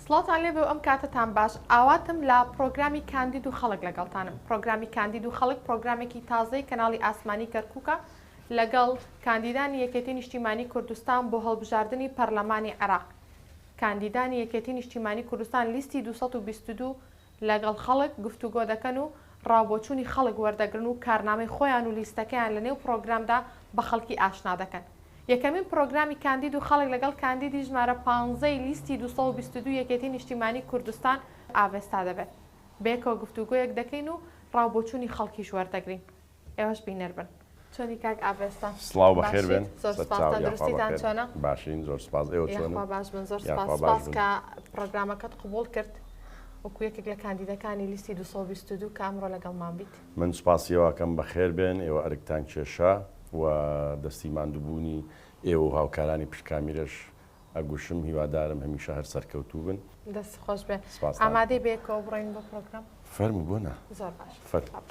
سڵاوتان لێبێ و ئەم کاتەتان باش ئاواتم لە پڕۆگرامی کاندید و خەڵک لەگەڵتانم پڕۆگرامی کاندید و خەڵک پڕۆگرامێکی تازەی کەناڵی ئاسمانی کەرکوکە لەگەڵ کاندیدانی یەکێتی نیشتیمانی کوردستان بۆ هەڵبژاردنی پەرلەمانی عێراق کاندیدانی یەکێتی نیشتیمانی کوردستان لیستی 222 لەگەڵ خەڵک گفتوگۆ دەکەن و ڕاوبۆچوونی خەڵک وەردەگرن و کارنامەی خۆیان و لیستەکەیان لەنێو پڕۆگرامدا بە خەڵکی ئاشنا دەکەن. یەکەمین پڕۆگرامی کاندید و خەڵک لەگەڵ کاندیدی ژمارە پانزەی لیستی 222 یەکێتی نیشتیمانی کوردستان ئاڤێستا دەبێت. بەیەکەوە گفتوگۆیەک دەکەین و ڕاوبۆچوونی خەڵکیش وەردەگرین. ئێوەش بینەر بن. چۆنی کاک ئاڤێستا؟ سڵاو بەخێر بێن. باشیت؟ زۆر سپاس. سەرچاو یاخوا تەندروستیتان بەخێر. چۆنە؟ باشین زۆر سپاس. ئێوە چۆنن؟ یاخوا باش بن زۆر سپاس. یاخوا باش سپاس بن. کە پڕۆگرامەکەت قبوڵ کرد وەکو یەکێک لە کاندیدەکانی لیستی 222 کە ئەمڕۆ لەگەڵمان بیت. من سپاسی ئێوە ئەکەم بەخێر بێن. ئێوە ئەرکتان کێشا و دەستی ماندووبوونی ئێوە و هاوکارانی پشت کامیرەش ئەگوشم. هیوادارم هەمیشە هەر سەرکەوتوو بن. دەست خۆش بێ. سپاستان. ئامادەی بەیەکەوە بڕۆین بۆ پڕۆگرام؟ فەرموو بۆ نا. زۆر باشە. فەرموو.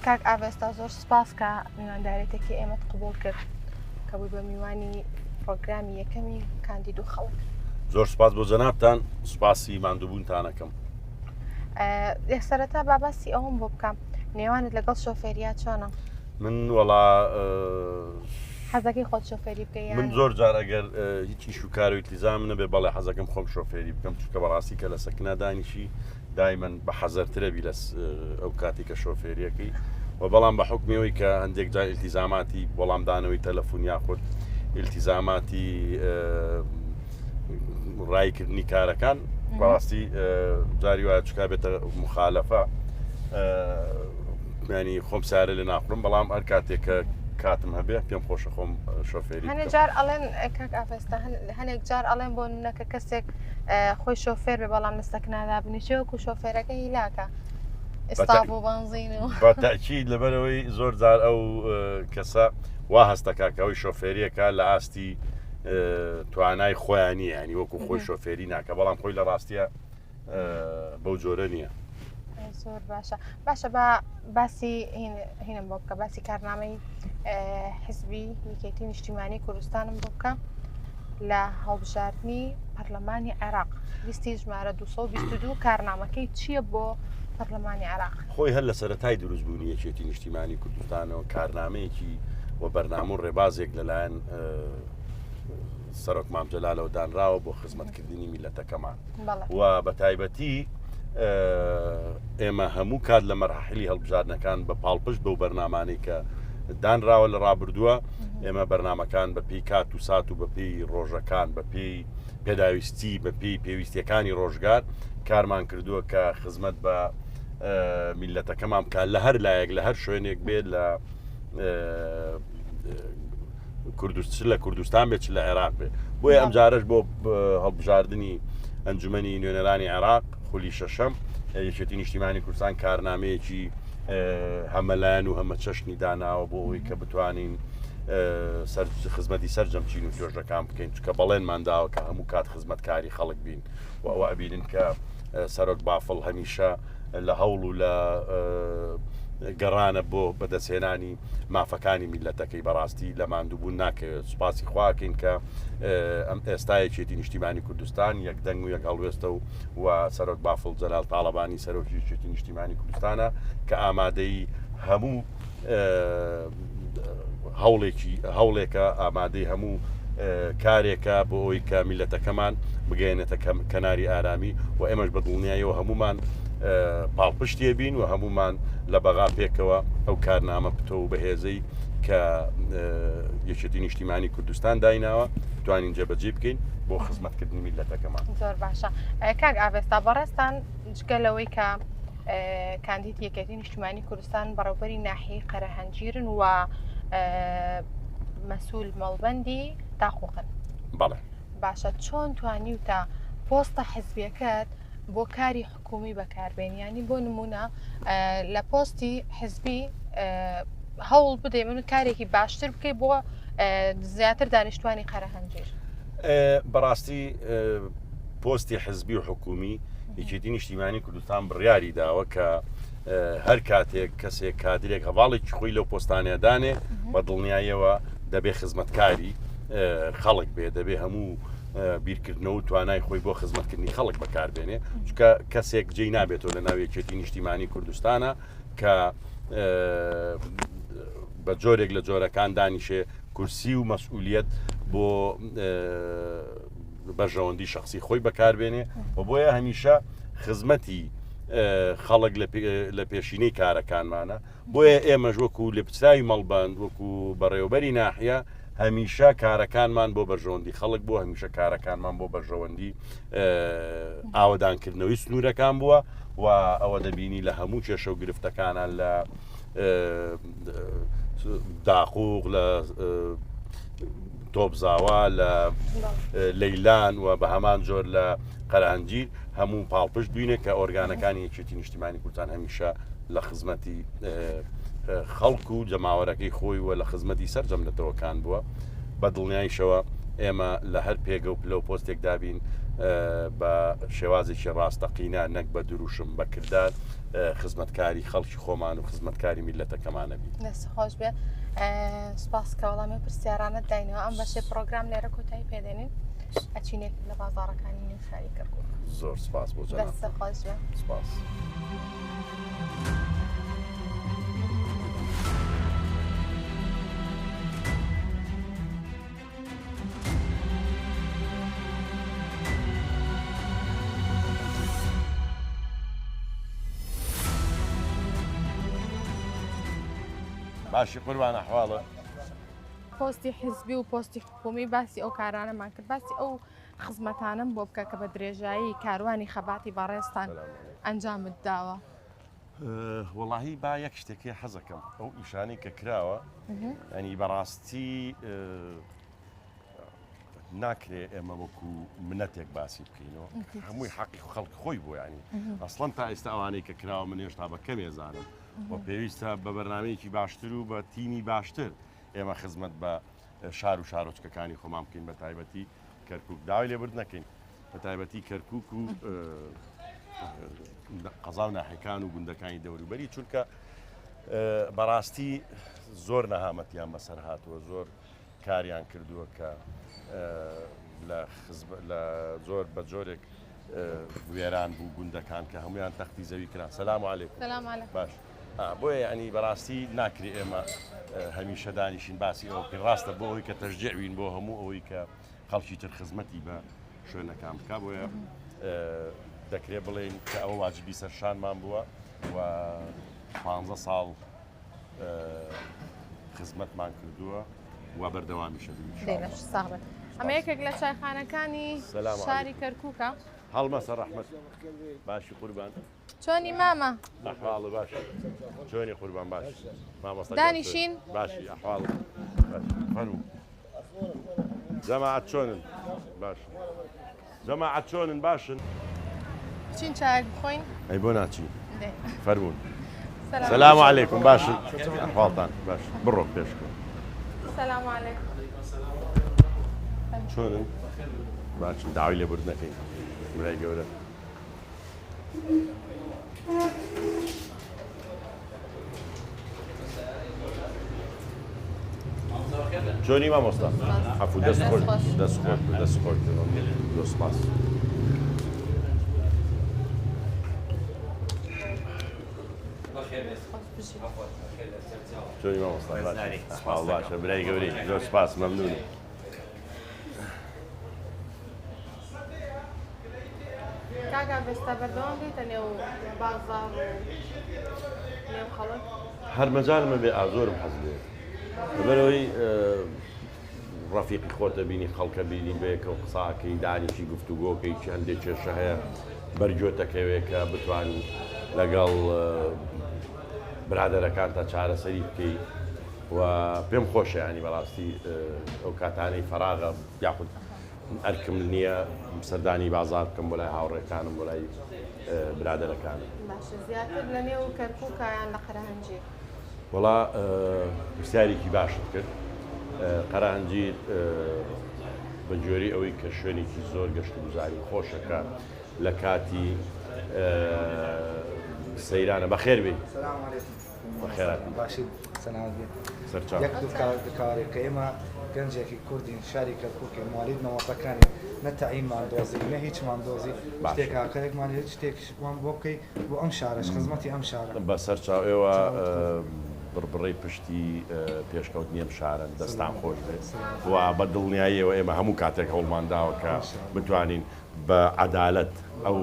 کاک ئاڤێستا زۆر سپاس کە میواندارێتێکی ئێمەت قبوڵ کرد کە بووی بە میوانی پرۆگرامی یەکەمی کاندید و خەڵک. زۆر سپاس بۆ جەنابتان سپاسی ماندووبوونتانەکەم. سەرەتا با باسی ئەوەم بۆ بکەم نێوانت لەگەڵ شۆفێریا چۆنە؟ من وەڵا حەزەکەی خۆت شۆفێری بکەی من زۆر جار ئەگەر هیچ ئیش و کار و ئیلتیزام نەبێ بەڵێ حەزەکەم خۆم شۆفێری بکەم چونکە بەڕاستی کە لە سەکنا دانیشی دایمەن بە حەزەرترە بی لە ئەو کاتی کە شۆفێریەکەی و بەڵام بە حکمیەوەی کە هەندێک جار ئیلتیزاماتی وەڵامدانەوەی تەلەفۆن یاخود ئیلتیزاماتی ڕایکردنی کارەکان بەڕاستی جاری وایە چکا بێتە مخالفە ینی خۆم سارە لە ناخورم بەڵام هەر کاتێک کە کاتم هەبێ پێم خۆشە خۆم شۆفێری هەنێک جار ئەڵێن کاک ئاڤێستا هەنێک جار ئەڵێن بۆ نمونە کە کەسێک خۆی شۆفێر بێ بەڵام لە سەکنادا بنیشێ وەکو شۆفێرەکە هیلاکە ئێستا بۆ بەنزین و بە تاکید لەبەرەوەی زۆر جار ئەو کەسە وا هەستەکە کە ئەوی شۆفێریەکە لە ئاستی توانای خۆیان نییە ینی وەکو خۆی شۆفێری ناکە بەڵام خۆی لە ڕاستیە بەو جۆرە نییە. زۆر باشە باشە با باسی هینم بۆ بکە باسی کارنامەی حزبی یەکێتی نیشتیمانی کوردستانم بۆ بکە لە هەڵبژاردنی پەرلەمانی عێراق لیستی ژمارە 222 کارنامەکەی چییە بۆ پەرلەمانی عێراق؟ خۆی هەر لە سەرەتای دروستبوونی یەکێتی نیشتیمانی کوردستانەوە کارنامەیەکی و بەرنامە و ڕێبازێک لەلایەن سەرۆک مام جەلالەوە دانراوە بۆ خزمەتکردنی میلەتەکەمان و بە تایبەتی ئێمە هەموو کات لە مەرحلی هەڵبژاردنەکان بە پاڵپشت بەو بەرنامانەی کە دانراوە لە ڕابردووە ئێمە بەرنمەکان بە پێی کات و سات و بە پێی ڕۆژەکان بە پێی پێداویستی بە پێی پێویستیەکانی ڕۆژگار کارمان کردووە کە خزمەت بە میلەتەکەمان بکات لە هەر لایەک لە هەر شوێنێک بێت لە کوردست چ لە کوردستان بێت چ لە عێراق بێت بۆیە ئەم جارش بۆ هەڵبژاردننی ئەنجومنی نوێنەرانی عێراق خولی شەشەم یەکێتی نیشتیمانی کوردستان کارنامەیەکی هەمەلایەن و هەمە چەشنی داناوە بۆ ئەوەی کە بتوانین خزمەتی سەرجەم چین و توێژەکان بکەین چکە بەڵێنمان داوە کە هەموو کات خزمەتکاری خەڵک بین و ئەوە ئەبینن کە سەرۆک بافڵ هەمیشە لە هەوڵ و لە گەڕانە بۆ بەدەستهێنانی مافەکانی میللەتەکەی بەڕاستی لە ماندووبوون ناکەوێت سوپاسی خواکەین کە ئەم ئێستا یەکێتی نیشتیمانی کوردستان یەک دەنگ و یەک هەڵوێستە و و سەرۆک بافڵ جەلال تاڵەبانی سەرۆکی یەکێتی نیشتیمانی کوردستانە کە ئامادەی هەموو هەوڵێکی هەوڵێکە ئامادەی هەموو کارێکە بۆ ئەوی کە میلەتەکەمان بگەێنێتە کەناری ئارامی و ئێمەش بە دڵنیایەوە هەمومان پاڵپشتێ بین و هەمومان لە بەغا پێکەوە ئەو کارنامە پتۆ و بەهێزەی کە یەکێتی نیشتیمانی کوردستان دایناوە توانین جێبەجێ بکەین بۆ خزمەتکردنی میلەتەکەمان زۆر باشە کاک ئاڤێستا بەڕێزتان جگە لەوەی کە کاندید یەکێتی نیشتمانی کوردستان بەڕێوبەری ناحیەی قەرەهەنجیرن و مەسول مەڵبەندی تاقوقن بەڵێ باشە چۆن توانیوتە پۆستە حزبیەکەت بۆ کاری حکومی بەکاربێن ینی بۆ نمونە لە پۆستی حزبی هەوڵ بدەی من کارێکی باشتر بکەی بۆ زیاتر دانیشتوانی قەرەهەنجیر بەڕاستی پۆستی حزبی و حکومی یەکێتی نیشتیمانی کوردستان بڕیاری داوە کە. هەر کاتێک کەسێک کادرێک هەواڵێکی خۆی لەو پۆستانە دانێ بە دڵنیاییەوە دەبێ خزمەتکاری خەڵک بێ، دەبێ هەموو بیرکردنەوە و توانای خۆی بۆ خزمەتکردنی خەڵک بەکاربێنێ، چونکە کەسێک جێی نابێتەوە لە ناو یەکێتی نیشتیمانی کوردستانە کە بە جۆرێک لە جۆرەکان دانیشێ کورسی و مەسئولیت بۆ بەرژەوەندی شخصی خۆی بەکاربێنێ و بۆیە هەمیشە خزمەتی خەڵک لە پێشینەی کارەکانمانە بۆیە ئێمەش وەکو لێپرسراوی مەڵبەند وەکو بەڕێوەبەری ناحیە هەمیشە کارەکانمان بۆ بەرژەوەندی خەڵک بووە هەمیشە کارەکانمان بۆ بەرژەوەندی ئاوەدانکردنەوەی سنوورەکان بووە و ئەوە دەبینی لە هەموو کێشە و گرفتەکانە لە داقوق لە تۆپزاوا لە لەیلان و بە هەمان جۆر لە قەرەهەنجیر هەموو پاڵپشت بووینە کە ئۆرگانەکانی یەکێتی نیشتیمانی کوردستان هەمیشە لە خزمەتی خەڵک و جەماوەرەکەی خۆی و لە خزمەتی سەرجەم نەتەوەکان بووە بە دڵنیایشەوە ئێمە لە هەر پێگە و پلە و پۆستێک دابین بە شێوازێکی ڕاستەقینە نەک بە دروشم بە کردار خزمەتکاری خەڵکی خۆمان و خزمەتکاری میللەتەکەمانە بین. دەست خۆش بێ سپاس کە وەڵامی پرسیارانت داینەوە ئەم بەشێ پرۆگرام لێرە کۆتایی پێدێنین ئەچینێک لە بازاڕەکانی نێو شاری کەرکوک. زۆر سپاس بۆ جەنابت. دەست خۆش بێ. سپاس. باشی قوربان ئەحواڵە؟ پۆستی حیزبی و پۆستی حکومی باسی ئەو کارانەمان کرد باسی ئەو خزمەتانم بۆ بکە کە بە درێژایی کاروانی خەباتی بەڕێزتان ئەنجامت داوە. وەڵاهی با یەک شتێکی حەزەکەم ئەو ئیشانەی کە کراوە ینی بەڕاستی ناکرێ ئێمە وەکو منەتێک باسی بکەینەوە هەمووی حەقی خەڵک خۆی بۆ ینی ئەسڵەن تا ئێستا ئەوانەی کە کراوە من هێشتا بە کەمێزانم و پێویستە بە بەرنمەیەکی باشتر و بە تیمی باشتر ئێمە خزمەت بە شار و شارۆچکەکانی خۆمان بکەین بە تایبەتی کەرکک داوای لێبرد نەکەین بە تایبەتی کەرکک و قەزا و ناحیەکان و گوندەکانی دەوروبەری چونکە بەڕاستی زۆر نەهامەتیان بەسەر هاتووە زۆر کاریان کردووە کە لە زۆر بە جۆرێک وێران بوو گوندەکان کە هەمویان تەختی زەوی کران سەلام علیکم باش بۆیە ینی بەڕاستی ناکرێ ئێمە هەمیشە دانیشین باسی ئەوە بکەین ڕاستە بۆ ئەوەی کە تەشجیعوین بۆ هەموو ئەوەی کە خەڵکی تر خزمەتی بە شوێنەکان بکا بۆیە دەکرێت بڵێین کە ئەوە واجبی سەرشانمان بووە و پ ساڵ خزمەتمان کردووە و بەردەوامیشە ساغبێت ئەمە یەکێک لە چایخانەکانی شاری کەرکووکە هەڵمەسە ڕەحمەت باشی قوربان چۆنی مامە؟ ئەحواڵ باش چۆنی قوربان باش مامۆستا دانیشین باشی ئەحواڵ فەرموو جەماعەت چۆنن باش جەماعەت چۆنن باشن بچین چایەک بخۆین ئەی بۆ ناچین فەرموون سلام علیکم باشن ئەحواڵتان باش بڕۆ پێشکە سلام علیکم چۆنن باشن داوای لێبوردنەکەین برای گەورە چۆنی مامۆستا عەفو دەست خۆش دەست خۆش دەست خۆش زۆر سپاس. چۆنی مامۆستا باشە برای گەورەی زۆر سپاس مەمنونی. کاک ئاڤێستا بەردەوام دێیتە نێو بازاڕ و نێو خەڵک؟ هەر مەجالم هەبێ ئا زۆرم حەز لێیە لەبەرئەوەی ڕەفیقی خۆتە بینی خەڵکە بینی بەیەکەوە قساکەی دانیشی گفتوگۆکەی چ هەندێک کێشە هەیە بەرگوێتەکەوێ کە بتوانی لەگەڵ برادەرەکان تا چارەسەری بکەی و پێم خۆشە ینی بەڕاستی ئەو کاتانەی فەراغە یاخود ئەرکم نییە سەردانی بازاڕ بکەم بۆ لای هاوڕێکانم بۆ لای برادەرەکانم. باشە زیاتر لە نێو کەرکووکە یان لە قەرەهەنجیر؟ وەڵا پرسیارێکی باشت کرد. قەرەهەنجیر بە گوێرەی ئەوەی کە شوێنێکی زۆر گەشتوگوزاری خۆشە کە لە کاتی سەیرانە بەخێر بێی. سلام علیکم. بەخێرهاتی. باشی سەلامەت بی. سەرچاو. یەک دوو کار کارێک کە ئێمە گەنجێکی کوردین شاری کەرکوکین موالید نەوەتەکانین نە تەعینمان دۆزی نە هیچمان دۆزی باشە. شتێک هاکارێکمان هیچ شتێکشمان بۆ بکەی بۆ ئەم شارەش خزمەتی ئەم شارە. بەسەر چاو ئێوە چاوت خۆش بێ. بڕبڕەی پشتی پێشکەوتنی ئەم شارەن دەستان سەلامەت خۆش بی. بێ سەلامەت و بی. بە دڵنیاییەوە ئێمە هەموو کاتێک هەوڵمان داوە کە ان شاء الله. بتوانین بە عەدالەت ئەو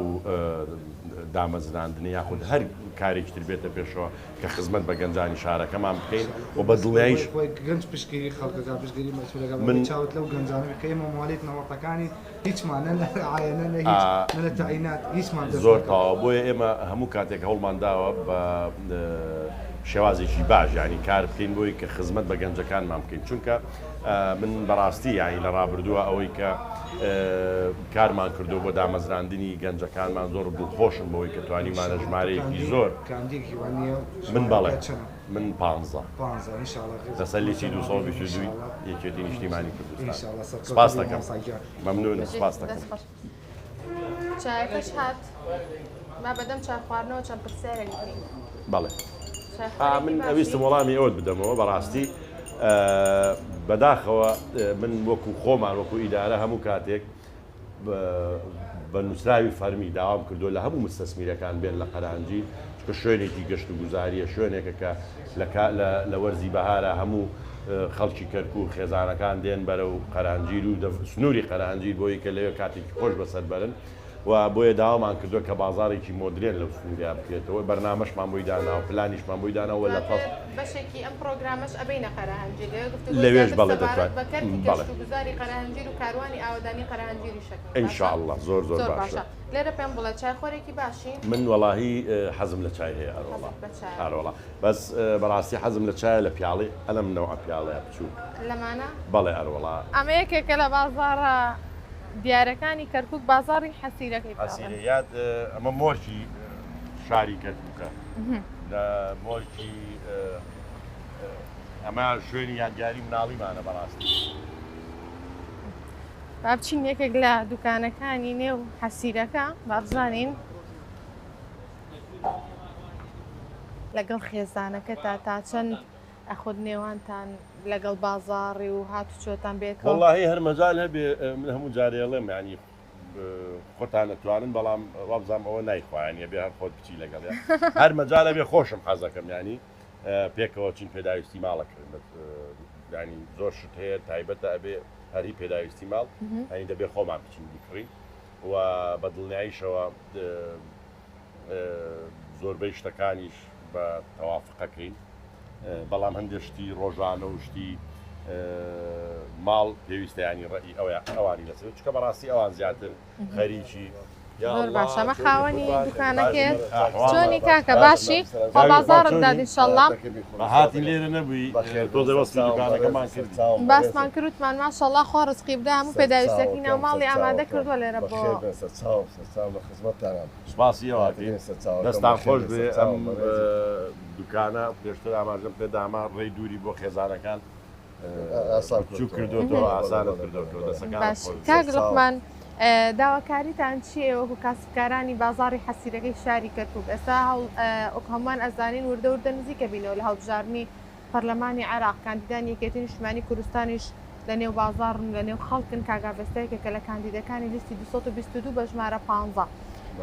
دامەزراندنە یاخود هەر کارێکی تر بێتە پێشەوە کە خزمەت بە گەنجانی شارەکەمان بکەین و بە دڵنیاییش. خۆی گەنج پشتگیری خەڵکەکە پشتگیری مەسئولەکە من. بە چاوت لەو گەنجانە بێت کە ئێمە موالید نەوەتەکانی هیچمان نە لە رعایە نە لە هیچ نە لە تەعینات هیچمان دەست زۆر نەکەوت. تەواوە بۆیە ئێمە هەموو کاتێک هەوڵمان داوە بە شێوازێکی باش یانی کار بکەین بۆی کە خزمەت بە گەنجەکانمان بکەین چونکە من بەڕاستی یانی لە ڕابردووە ئەوەی کە کارمان کردو بۆ دامەزراندنی گەنجەکانمان زۆر دڵخۆشم بەوەی کە توانیمانە ژمارەیەکی زۆر من بەڵێ من پانزە لەسەر لیستی 222 یەکێتی نیشتیمانی کوردستان سپاس دەکەم مەمنونم سپاس دەکەم. چایەکەش هات با بەدەم چای خواردنەوە چەند پرسیارێک بکەین. بەڵێ من ئەویستم وەڵامی ئەوت بدەمەوە بەڕاستی بەداخەوە من وەکو خۆمان وەکو ئیدارە هەموو کاتێک بە نووسراوی فەرمی داوام کردو لە هەموو مستەسمیرەکان بێن لە قەرانجی چکە شوێنێکی گەشت و گوزاریە شوێنێکە کە لە وەرزی بەهارە هەموو خەڵکی کەرکوک خێزانەکان دێن بەرەو قەرانجیر و سنووری قەرانجیر بۆی کە لەوێ کاتێکی خۆش بەسەر بەرن و بۆیە داوامان کردووە کە بازاڕێکی مۆدرێن لەو سنوورە بکرێتەوە، بەرنامەشمان بۆی داناوە، پلانیشمان بۆی داناوە و لە دواتر بەشێکی ئەم پڕۆگرامەش ئەبەینە قەرەهەنجیر، لەوێ گفتوگۆی لەوێش زیاتر بەڵێ سەبارەت دەتوانین بە کەرتی بەڵێ. گەشتوگوزاری قەرەهەنجیر و کاروانی ئاوەدانی قەرەهەنجیریش ئەکەین. ان باشە؟ شاء اللە زۆر زۆر زۆر باشە. باشە. لێرە پێم بڵێ چایخۆرێکی باشی؟ من وەڵاهی حەزم لە چای هەیە ئەرۆڵا حەزت بە چایە. ئەرۆڵا بەس بەڕاستی حەزم لە چایە لە پیاڵەی ئەلەم نەوعە پیاڵەیە بچووک. لەمانە؟ بەڵێ ئەرۆڵا. ئەمە یەکێکە لە بازاڕە دیارەکانی کەرکوک بازاڕی حەسیرەکەی پێ ئەڵێن. حەسیرە یاد ئەمە مۆرکی شاری کەرکوکە لە مۆرکی ئەمە شوێنی یادگاری مناڵیمانە بەڕاستی. با بچین یەکێک لە دوکانەکانی نێو حەسیرەکە با بزانین لەگەڵ خێزانەکەتا تا چەند ئەخۆت نێوانتان لەگەڵ بازاڕی و هاتوچۆتان بێکەوە؟ وەڵاهی هەر مەجال هەبێ من هەموو جارێ ئەڵێم یانی خۆتان ئەتوانن بەڵام وابزانم ئەوە نایخوا یانی ئەبێ هەر خۆت بچی لەگەڵیا هەر مەجال هەبێ خۆشم حەزەکەم یانی پێکەوە چین پێداویستی ماڵە کڕین ینی زۆر شت هەیە تایبەتە ئەبێ هەری پێداویستی ماڵ ینی دەبێ خۆمان بچین بیکڕین و بە دڵنیاییشەوە زۆربەی شتەکانیش بە تەوافقەکەین بەڵام هەندێک شتی ڕۆژانە و شتی ماڵ پێویستە ینی ڕئی ئەوانی لەسەر چکە بەڕاستی ئەوان زیاتر خەریکی زۆر باشە ئەمە خاوەنی دوکانەکەیە چۆنی کاکە باشی خوا بازاڕت داد ئینشەڵڵا هاتین لێرە نەبووی تۆزێ وەسفی دوکانەکەمان کرد باسمان کرد وتمان ماشەڵڵا خوا ڕزقی بدا هەموو پێداویستیەکی ناو ماڵی ئامادە کردووە لێرە بۆ سوپاسی ئێوە ئەکەین دەستان خۆش بێ ئەم دوکانە پێشتر ئاماژەم پێدا ئەمە ڕێی دووری بۆ خێزانەکان بچووک کردۆتەوە ئاسانت کردۆتەوە دەستەکانت باش خۆش بێ. کاک لوقمان داواکاریتان چییە وەکو کاسبکارانی بازاڕی حەسیرەکەی شاری کەرکوک ئێستا هەوڵ وەک هەمووان ئەزانین وردە وردە نزیکە بینەوە لە هەڵبژاردنی پەرلەمانی عێراق، کاندیدانی یەکێتی نیشتمانی کوردستانیش لە نێو بازاڕن و لە نێو خەڵکن، کاک ئاڤێستا یەکێکە لە کاندیدەکانی لیستی 222 بە ژمارە پانزە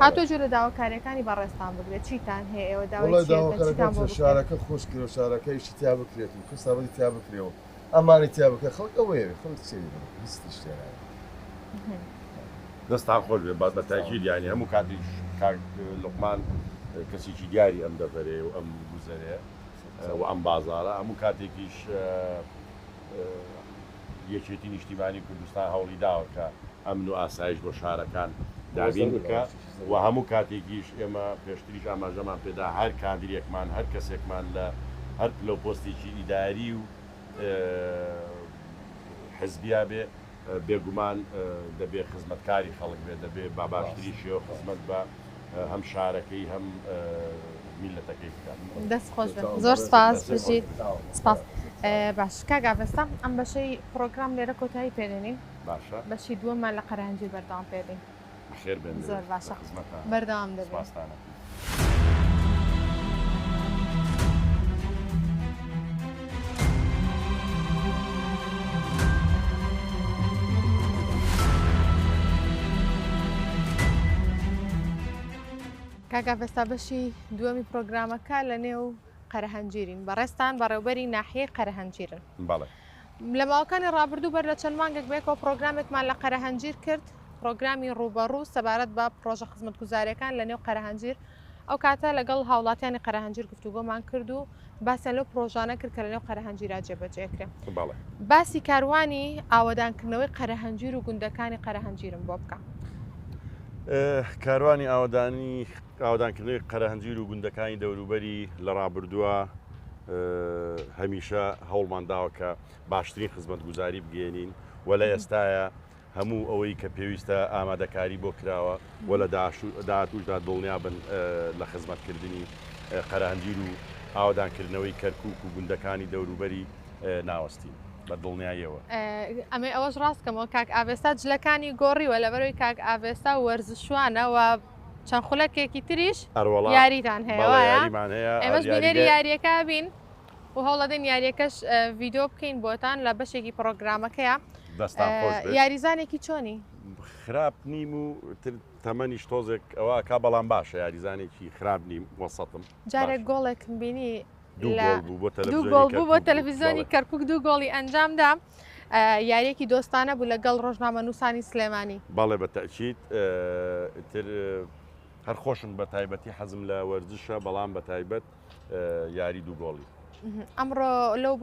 هاتووە گوێ لە داواکارییەکانی بەڕێزتان بگرێت، چیتان هەیە ئێوە داوای وەڵای چی ئەکەن داواکارەکان چیتان بۆ چیە بکرێت؟ شارەکە خۆش کرێ و شارەکە ئیشی تیا بکرێت و کەسابەتی تیا بکرێ و ئەمانی تیا بکرێ خەڵک ئەوەیەوێ خەڵک چیەوێ بڵێ هیچ تری شتێ ناوێ. دەستتان خۆش بێت بە تاکید یانی هەموو کاتیش کاک لوقمان کەسێکی دیاری ئەم دەڤەرەیە و ئەم گوزەرەیە و ئەم بازاڕە، هەموو کاتێکیش یەکێتی نیشتیمانی کوردستان هەوڵی داوە کە ئەمن و ئاسایش بۆ شارەکان دابین بکا و هەموو کاتێکیش ئێمە پێشتریش ئاماژەمان پێدا هەر کادرێکمان هەر کەسێکمان لە هەر پلە و پۆستێکی ئیداری و حزبیا بێ بێگومان دەبێ خزمەتکاری خەڵک بێ دەبێ بە باشترین شێوە خزمەت بە هەم شارەکەی هەم میللەتەکەی بکات. دەست خۆش بێت زۆر سپاس بژیت سپاس باش کاک ئاڤێستا ئەم بەشەی پڕۆگرام لێرە کۆتایی پێدێنین باشە بەشی دووەممان لە قەرەهەنجیر بەردەوام پێدەین بەخێر بێن زۆر باشە خزمەتان بەردەوام دەبین. سپاستانەکەم. کاک ئاڤێستا بەشی دووەمی پرۆگرامەکە لە نێو قەرەهەنجیرین بەڕێزتان بەڕێوبەری ناحیەی قەرەهەنجیرن. بەڵێ. لە ماوەکانی ڕابردوو بەر لە چەند مانگێک بەیەکەوە پرۆگرامێکمان لە قەرەهەنجیر کرد، پرۆگرامی ڕووبەڕوو سەبارەت بە پرۆژە خزمەتگوزارییەکان لە نێو قەرەهەنجیر، ئەو کاتە لەگەڵ هاوڵاتیانی قەرەهەنجیر گفتوگۆمان کرد و باسیان لەو پرۆژانە کرد کە لە نێو قەرەهەنجیرا جێبەجێ کرێ. بەڵێ. باسی کاروانی ئاوەدانکردنەوەی قەرەهەنجیر و گوندەکانی قەرەهەنجیرم بۆ بکە. کاروانی ئاوەدانی ئاوەدانکردنەوەی قەرەهەنجیر و گوندەکانی دەوروبەری لە ڕابردووە هەمیشە هەوڵمان داوە کە باشترین خزمەتگوزاری بگەێنین و لە ئێستاە هەموو ئەوەی کە پێویستە ئامادەکاری بۆ کراوە و لە داهاتووشدا دڵنیابن لە خزمەتکردنی قەرەهەنجیر و ئاوەدانکردنەوەی کەرکووک و گوندەکانی دەوروبەری ناوەستین بە دڵنیاییەوە. ئەمەی ئەوەش ڕاست کەمەوە کاک ئاڤێستا جلەکانی گۆڕیوە لەبەرەوەی کاک ئاڤێستا وەرزشوانە و چەند خولەکێکی تریش یاریتان هەیە وایە؟ ئێمەش بینەری یاریەکە بین و هەوڵەدەین یاریەکەش ڤیدیۆ بکەین بۆتان لە بەشێکی پڕۆگرامەکەیە. دەستان خۆش بێت. یاریزانێکی چۆنی؟ خراپ نیم و تر تەمەنیش تۆزێک ئەوە کا بەڵام باشە یاریزانێکی خراپ نیم وەسەتم. جارێک گۆڵێکم بینی دوو گۆڵ بوو بۆ دوو گۆڵ بوو بۆ تەلەڤیزیۆنی کەرکوک دوو گۆڵی ئەنجامدا یاریەکی دۆستانە بوو لەگەڵ ڕۆژنامەنووسانی سلێمانی. بەڵێ بە تەئکید تر هەر خۆشم بە تایبەتی حەزم لە وەرزشە بەڵام بە تایبەت یاری دوو گۆڵی. ئەمڕۆ لەو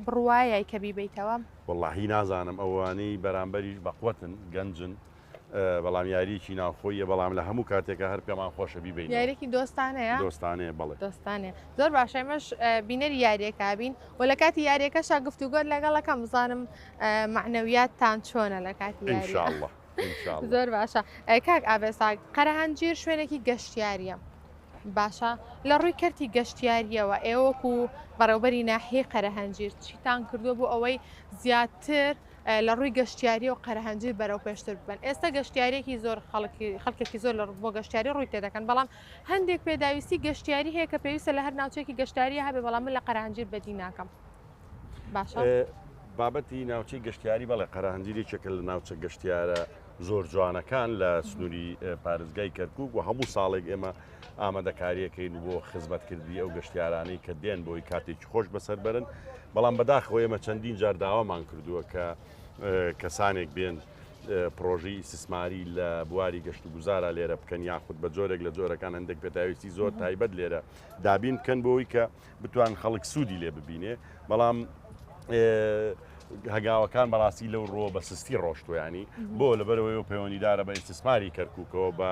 بڕوایەی کە بیبەیتەوە؟ وەڵاهی نازانم ئەوانەی بەرامبەریش بەقوەتن گەنجن بەڵام یاریەکی ناوخۆیە بەڵام لە هەموو کاتێکە هەر پێمان خۆشە بیبەینەوە. یاریەکی دۆستانەیە؟ دۆستانەیە بەڵێ. دۆستانەیە زۆر باشە ئێمەش بینەری یاریەکە بین و لە کاتی یاریەکەشا گفتوگۆت لەگەڵ ئەکەم بزانم مەعنەویاتتان چۆنە لە کاتی یاریە. ان شاء اللە ان شاء اللە. زۆر باشە کاک ئاڤێستا قەرەهەنجیر شوێنێکی گەشتیاریە باشە لە ڕووی کەرتی گەشتیاریەوە ئێوە وەکو بەڕێوبەری ناحیەی قەرەهەنجیر چیتان کردووە بۆ ئەوەی زیاتر لە ڕووی گەشتیاریەوە قەرەهەنجیر بەرەو پێشتر ببەن ئێستا گەشتیارێکی زۆر خەڵکی خەڵکێکی زۆر لە بۆ گەشتیاری ڕووی تێدەکەن بەڵام هەندێک پێداویستی گەشتیاری هەیە کە پێویستە لە هەر ناوچێکی گەشتیاری هەبێ بەڵام من لە قەرەهەنجیر بەدی ناکەم باشە بابەتی ناوچەی گەشتیاری بەڵێ قەرەهەنجیر یەکێکە لە ناوچە گەشتیارە زۆر جوانەکان لە سنووری پارێزگای کەرکک و هەموو ساڵێک ئێمە ئامادەکاریەکەین بۆ خزمەتکردنی ئەو گەشتیارانەی کە دێن بۆی کاتێکی خۆش بەسەر بەرن بەڵام بەداخەوە ئێمە چەندین جار داوامان کردووە کە کەسانێک بێن پرۆژەی ئیسیسماری لە بواری گەشت و گوزارا لێرە بکەن یاخود بە جۆرێک لە جۆرەکان هەندێک پێداویستی زۆر تایبەت لێرە دابین بکەن بۆی کە بتوان خەڵک سوودی لێ ببینێ بەڵام هەگاوەکان بەڕاستی لەو ڕۆ بە سستی ڕۆشتوە ینی بۆ لەبەرەوەی و پەیوەندیدارە بە ئیسیسماری کەرککەوە بە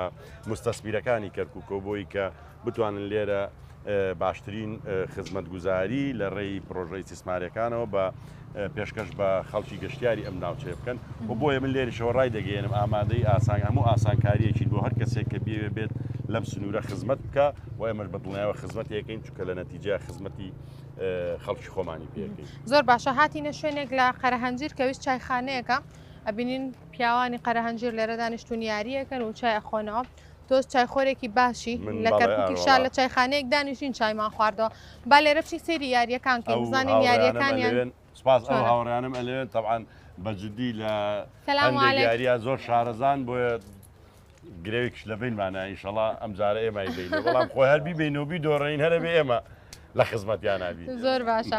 مستەسمیرەکانی کەرککەوە بۆی کە بتوانن لێرە باشترین خزمەتگوزاری لە ڕێی پرۆژە ئیسیسمارەکانەوە بە پێشکەش بە خەڵکی گەشتیاری ئەم ناوچەیە بکەن و بۆیە من لێرشەوە ڕای دەگەێنم ئامادەی ئاسان هەموو ئاسانکاریەکی بۆ هەر کەسێک کە بێ بێت لەم سنوورە خزمەت بکە و ئێمەش بە دڵنیایەوە خزمەتێکین چونکە لە نەتیجە خزمەتی خەڵکی خۆمانی پێەکەین. زۆر باشە هاتینە شوێنێک لە قەرەهەنجیر کە ویست چایخانەیەکە ئەبینین پیاوانی قەرەهەنجیر لێرە دانیشتون یاریەکەن و چای ئەخۆنەوە تۆش چایخۆرێکی باشی لە کەرکوکی شار لە چایخانەیەک دانیشتین چایمان خواردەوە با لێرە بچین سەیری یاریەکان کەین بزانین یاریەکانیان سپاس ئەو هاوڕێیانم ئەلێن تەبعەن بە جدی لە هەندێک یاریە زۆر شارەزان بۆیە گرەوێکیش لە بینمانە ئینشەڵا ئەم جارە ئێمای بین بەڵام خۆی هەر بیبین و بیدۆڕین هەرە بێ ئێمە لە خزمەتیان نابین زۆر باشە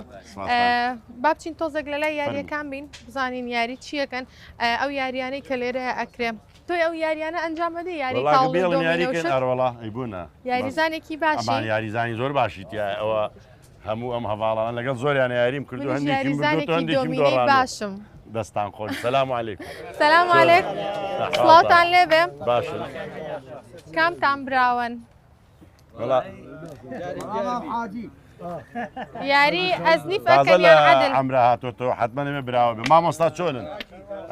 با بچین تۆزێک لە لای یاریەکان بین بزانین یاری چیەکەن ئەو یاریانەی کە لێرە ئەکرێ تۆی ئەو یاریانە ئەنجام ئەدەی یاری وەڵا تاوڵ و بێڵن دۆمینۆ یاری و کەن شت؟ ئەروەڵا ئەی بۆ نا یاریزانێکی باشی؟ ئەمان یاریزانی زۆر باشی تیایە ئەوە هەموو ئەم هەڤاڵانە لەگەڵ زۆریان یاریم کردو منیش هەندێکیم بردووە یاریزانێکی هەندێکیم دۆمینەی دۆڕاندووە باشم. دەستان خۆش سەلام عەلەیکم سلام چۆن؟ علیک ئەحواڵتان؟ سڵاوتان لێبێ باشن کامتان براوەن؟ وەڵا یاری ئەزنیف تازە ئەکەن لە یان عەدل؟ عەمرە هاتۆتەوە حەتمەن ئێمە براوە بێ مامۆستا چۆنن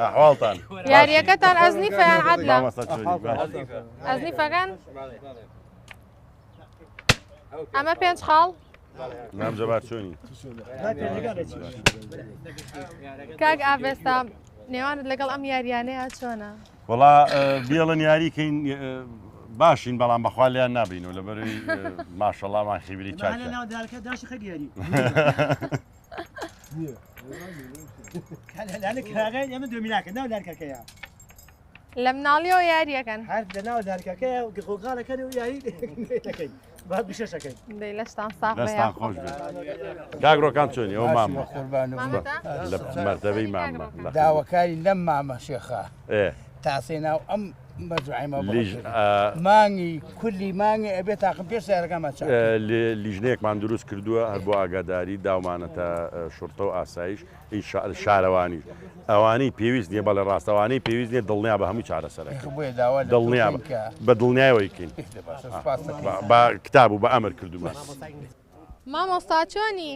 ئەحواڵتان یاریەکەتان ئەزنیفە یان عەدلە؟ مامۆستا چۆنی باشی ئەزنیفەکەن؟ ئەمە پێنج خاڵ مام جەبار چۆنی کاک ئاڤێستا نێوانت لەگەڵ ئەم یاریانەیە چۆنە؟ وەڵا بێڵن یاری کەین باشین بەڵام بەخوا لێیان نابینەوە لەبەروی ماشەڵامان خیبری چاکە. لە مناڵیەوە یاریەکەن. هەر لەناو لارکەکەیە و غۆغاڵەکەن و یاری دەکەین بە دوشەشەکەین. دەی لەشتان ساغ بێ دەستان یاخوا. خۆش بێت کاک ڕۆکان چۆنی ئەو مامە مامەتە؟ لە مەرتەبەی مامە لە خزمەت. داواکاری لەم مامە شێخە ئێ تاسەی ناو ئەم مەزوعەی مە بڕ لیژ کرد. ئا، مانگی کولی مانگی ئەبێ تاقم پێش سیارەکانمان چاک ئێ، لی- لیژنەیەکمان دروست کردووە هەر بۆ ئاگاداری داومانەتە ئە، شورتە و ئاسایش ئینشا شارەوانیش ئەوانەی پێویست نییە بەڵێ ڕاستە ئەوانەی پێویست نییە دڵنیا بە هەمووی چارەسەرەکەین بۆیە داوا لە تۆ دڵنیا بە بکەین کە بە دڵنیایەوە یکەین باشە سوپاس دەکەین. بە کتاب و بە ئەمر کردوومە. مامۆستا چۆنی؟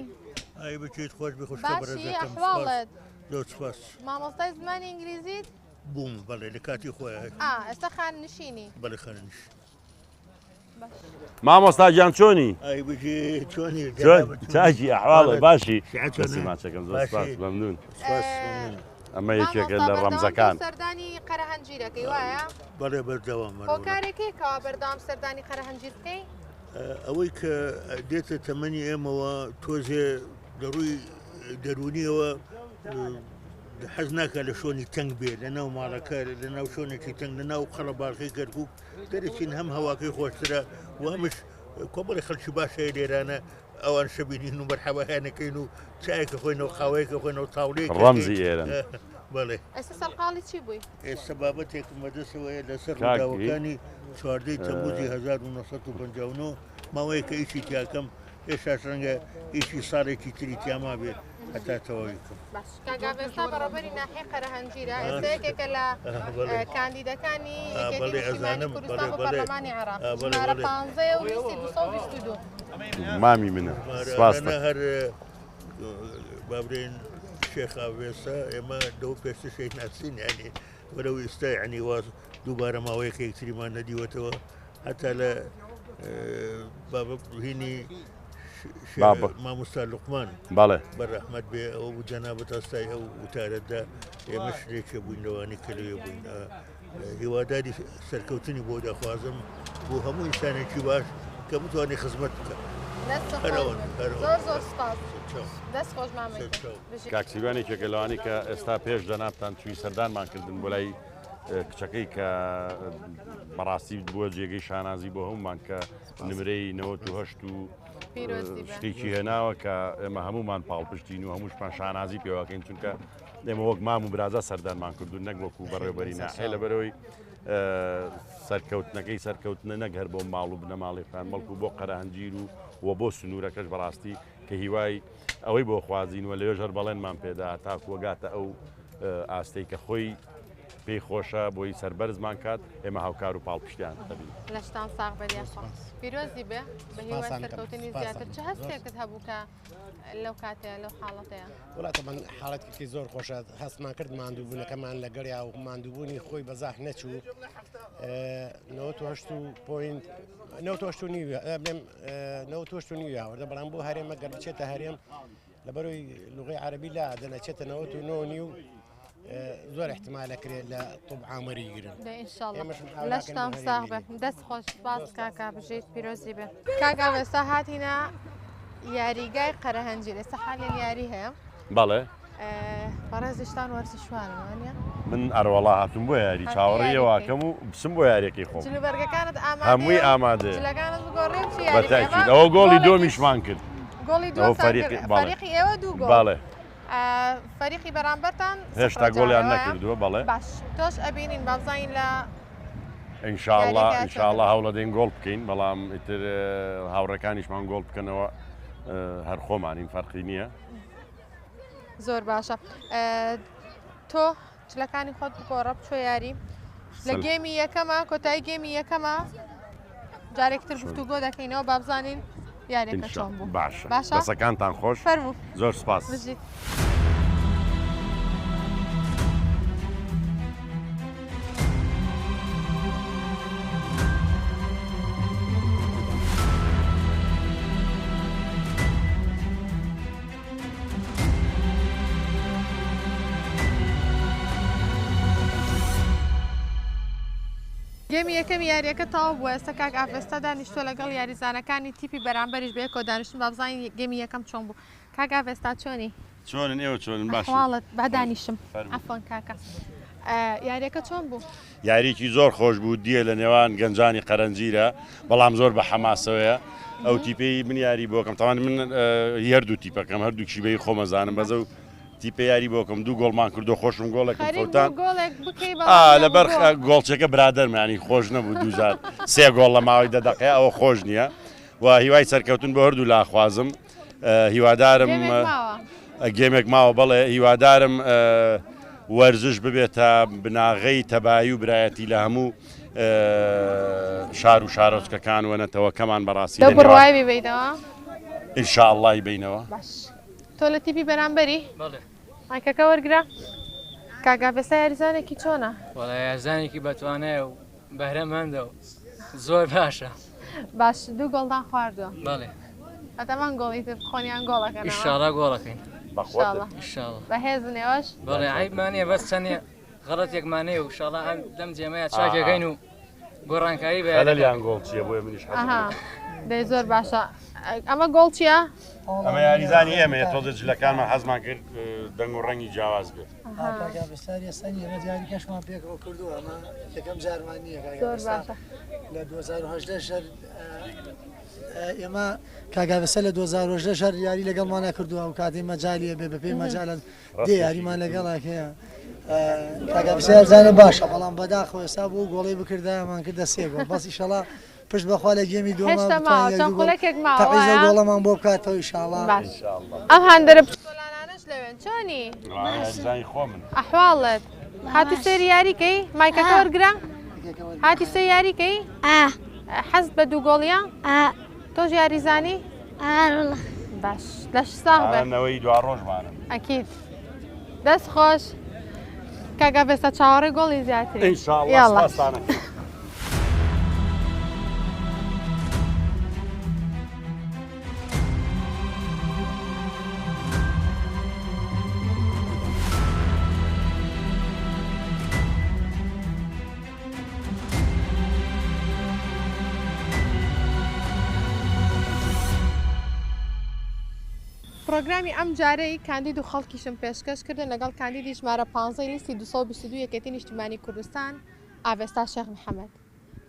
ئای بچیت خۆش بی خوشکە باشی بەڕێزەکەم سوپاس ئەحواڵت؟ زۆر سوپاس. مامۆستای زمانی ئینگلیزیت؟ بووم بەڵێ لە کاتی خۆیان. ئا ئێستا خانەنشینی؟ بەڵێ خانەنشین. مامۆستا گیان چۆنی؟ ئای بژی چۆنی؟ چۆن چاکی ئەحواڵت باشی؟ سیعەت دەستی چۆنە؟ ماچەکەم زۆر باشی؟ سپاس مەمنون. سپاس مەمنون. ئەمە یەکێکە مامۆستا لە بەردەوام تۆ ڕەمزەکان. سەردانی قەرەهەنجیرەکەی وایە؟ بەڵێ بەردەوام بەڕێوە. هۆکارێکەیە کەوا بەردەوام سەردانی قەرەهەنجیر بکەی؟ ئەوەی کە دێتە تەمەنی ئێمەوە تۆزێ لە ڕووی دەروونیەوە حەز ناکە لە شۆنی تەنگ بێ لە ناو ماڵەکە لە ناو شۆنێکی تەنگ لە ناو قەڵەباڵغی کەرکک دەرەچین هەم هەواکەی خۆشترە و هەمش کۆمەڵی خەڵکی باش هەیە لێرانە ئەوان شەبینین و مەرحەبایانەکەین و چایەکە خۆینەوە قاوەیەکە خۆینەوە تاوڵەیەک ڕەمزی ئێرەن. بەڵێ. ئێستا سەرقاڵی چی بووی؟ ئێستا بابەتێکم بەدەستەوەیە لەسەر کاک ڕووداوەکانی چواردەی تەمموزی 1959 ماوەیەکە ئیشی تیاکەم ئێستاش ڕەنگە ئیشی ساڵێکی تری تیا مابێ هەتا تەواوی کەم. باش کاک ئاڤێستا بەڕێوەبەری ناحیەی قەرەهەنجیرە ئێستا یەکێکە لە کاندیدەکانی یەکێتی نیشتیمانی کوردستان بۆ پەرلەمانی عێراق ژمارە پانزەیە و لیستی 222. مامی منە سپاس دەکەم. هەر با بڵێین شێخ ئاڤێستا ئێمە لەو پێشتر شەی ناسین یعنی وەرەو ئێستا یعنی واز دووبارە ماوەیەکە یەکتریمان نەدیوەتەوە هەتا لە بابە هینی مامۆستا لوقمان بەڵێ بەرەحمەت بێ ئەو بوو جەنابت هەستای ئەو وتارەدا ئێمە شتێکێ بووین لەوانی کە لەوێ بووین هیواداری سەرکەوتنی بۆ دەخوازم بۆ هەموو ئینسانێکی باش کە بتوانێت خزمەت بکە زۆر زۆر سپاس دەست خۆش مامە کاک سیروان یەکێکە لەوانەی کە ئێستا پێش جەنابتان چووی سەردانمان کردن بۆ لای کچەکەی کە بەڕاستی بووە جێگەی شانازی بۆ هەمومان کە نمرەی 98 و شتێکی هێناوە کە ئێمە هەمومان پاڵپشتین و هەمووشمان شانازی پێواکەین چونکە ئێمە وەک مام و برازا سەردانمان کردو نەک وەکو بەڕێوبەری ناحێ لەبەرەوەی سەرکەوتنەکەی سەرکەوتنە نەک هەر بۆ ماڵ و بنەماڵی خان بەڵکو بۆ قەرەهەنجیر و و بۆ سنوورەکەش بەڕاستی کە هیوای ئەوەی بۆ خوازین و لەوێش هەر بەڵێنمان پێدا تاکووەگاتە ئەو ئاستەی کە خۆی پێی خۆشە بۆی سەربەرزمان کات ئێمە هاوکار و پاڵپشتیان دەبین. لەشتان ساغ بێت یاخوا پیرۆزی بێ بە هیوای سەرکەوتنی زیاتر چ هەستێکت هەبوو کە لەو کاتەیە لەو حاڵەتەیە؟ وڵا تەبەن حاڵەتێکی زۆر خۆشە هەستمان کرد ماندووبوونەکەمان لەگەڵیا و ماندووبوونی خۆی بەزاح نەچوو 98 و پوینت 98 و نیو بڵێم 98 و نیو هاوردە بەڵام بۆ هەرێمە گەر بچێتە هەرێم لەبەرەوەی لغەی عەرەبی لا دەنەچێتە 99 نیو زۆر احتمالە کرێت لە طب عامەری گرن لەشتان ساغ بێ دەست خۆش سپاس کاکا بژیت پیرۆزی بێ کاکا ئێستا هاتینە یاریگای قەرەهەنجیر ئێستا حالێن یاری هەیە بەڵێ بەڕێزیشتان وەرزشوانن وانە من ئەرەوەڵا هاتوم بۆ یاری چاوەڕێی واکەم و بچم بۆ یاریەکەی خۆم جلوبەرگەکانت ئامادەیە هەمووی ئامادەیە جلەکانت بگۆڕێ و بچی بە یاری تاکید ئەوە گۆڵی دووەمیشمان کرد گۆڵی ئەوە دووەمتان فەریقی کرد بەڵێ فەریقی ئێوە دوو گۆڵ بەڵێ فەریقی بەرامبەرتان هێشتا گۆڵیان نەکردووە بەڵێ باش تۆش ئەبینین بابزانین لە ئینشاءاللە ئینشاءاللە هەوڵەدەین گۆڵ بکەین بەڵام ئیتر هاوڕێکانیشمان گۆڵ بکەنەوە هەر خۆمانین فەرقی نییە. زۆر باشە تۆ چلەکانی خۆت بگۆڕە بچۆ یاری لە گێمی یەکەمە کۆتایی گێمی یەکەمە جارێکتر گفتوگۆ دەکەینەوە بابزانین یاریەکە چۆن بوو باشە باشە دەسەکانتان خۆش فەرموو زۆر سپاس بژیت. گێمی یەکەمی یاریەکە تەواو بووە ئێستا کاک ئاڤێستا دانیشتووە لەگەڵ یاریزانەکانی تیپی بەرامبەریش بەیەکەوە دانیشتن با بزانین گێمی یەکەم چۆن بوو کاک ئاڤێستا چۆنی؟ چۆنن ئێوە چۆنن باشن؟ ئەحواڵت با دانیشم فەرموو. عەفوەن کاکە. یاریەکە چۆن بوو؟ یاریکی زۆر خۆش بوو دیە لە نێوان گەنجانی قەرەنجیرە بەڵام زۆر بە حەماسەوەیە ئەو تیپەی من یاری بۆکەم تاوان من هەردوو تیپەکەم هەردووکی بەی خۆمەزانم بەزە و تیپە یاری بۆکەم دوو گۆڵمان کردو خۆشم گۆڵێکم فەوتان لەبەر گۆڵچەکە برادەرمانی خۆش نەبوو دووجار سێ گۆڵ لە ماوەی دە دەقەیە ئەوە خۆش نییە و هیوای سەرکەوتن بۆ هەردوو لاخوازم هیوادارم گێمێک ماوە بەڵێ هیوادارم وەرزش ببێتە بناغەی تەبایی و برایەتی لە هەموو شار و شارۆچکەکان و نەتەوەکەمان بەڕاستی بڕوای ببینەوە ئینشاءڵڵی بینەوە باش تۆ لە تیپی بەرامبەری مایکەکە وەرگرە کاگاڤێسا یاریزانێکی چۆنە؟ وەڵا یارزانێکی بەتوانایە و بەهرەمەندە و زۆر باشە. باش دوو گۆڵتان خواردووە. بەڵێ. ئەتەمان گۆڵی تر بخۆن یان گۆڵەکەنەوە؟ ئیشاڵا گۆڵەکەین. ئیشاڵا. ئیشاڵا. بەهێزن ئێوەش؟ بەڵێ عەیبمان نییە بەس چەندێ غەڵەتێکمان هەیە و ئیشاڵا ئەم لەم جێمەیە چاکەکەین و گۆڕانکاری بە خەلەلیان گۆڵ چییە بۆیە منیش حەزم ئەها دەی زۆر باشە ئەمە گۆڵ چییە؟ ئەمە یاریزانی ئێمەیە تۆزێ جلەکانمان حەزمان کرد دەنگ و ڕەنگی جیاواز بێت. کاک ئاڤێستار ئێستا نییە ئێمە دیاریکەشمان پێکەوە کردووە ئەمە یەکەم جارمان نییە کاک زۆر ئاڤێستا باشە. لە 2018 هەر ئێمە کاک ئاڤێستا لە 2018 هەر یاری لەگەڵمانە کردووە ئەو کاتەی مەجالی ئەبێ بەپێی مەجالە دێ یاریمان لەگەڵا هەیە کاک ئاڤێستا یارزانە باشە بەڵام بەداخەوە ئێستا بۆ گۆڵەی بکردایەمان کردە سێ گۆڵ بەس ئیشەڵا پشت بەخوا لە گێمی دووەما هێشتا ماوە بتوانین یەک چەند دوو گۆڵ خولەکێک ماوە تەعیزە وایە؟ گۆڵەمان بۆ بکاتەوە ئیشاڵا. باش ئەم هاندەرە بچکۆلانانەش لەوێن چۆنی؟ یاریزانی خۆمن. ئەحواڵت؟ هاتی سەیری یاری کەی؟ مایکەکە وەرگرە؟ هاتی سەیری یاری کەی؟ حەزت بە دوو گۆڵیە؟ تۆش یاریزانی؟ باش لەش ساغ بێ. نەوەی دواڕۆژمانن. ئەکید دەست خۆش کاک ئاڤێستا چاوەڕێی گۆڵی زیاتری. ئینشاڵڵا یاڵڵا. سپاستانەکەم. پرۆگرامی ئەم جارەی کاندید و خەڵکیشم پێشکەش کردن لەگەڵ کاندیدی ژمارە پانزەی لیستی 222 یەکێتی نیشتیمانی کوردستان ئاڤێستا شێخ محەمەد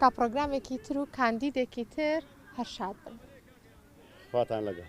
تا پرۆگرامێکی تر و کاندیدێکی تر هەر شاد بن. خواتان لەگەڵ.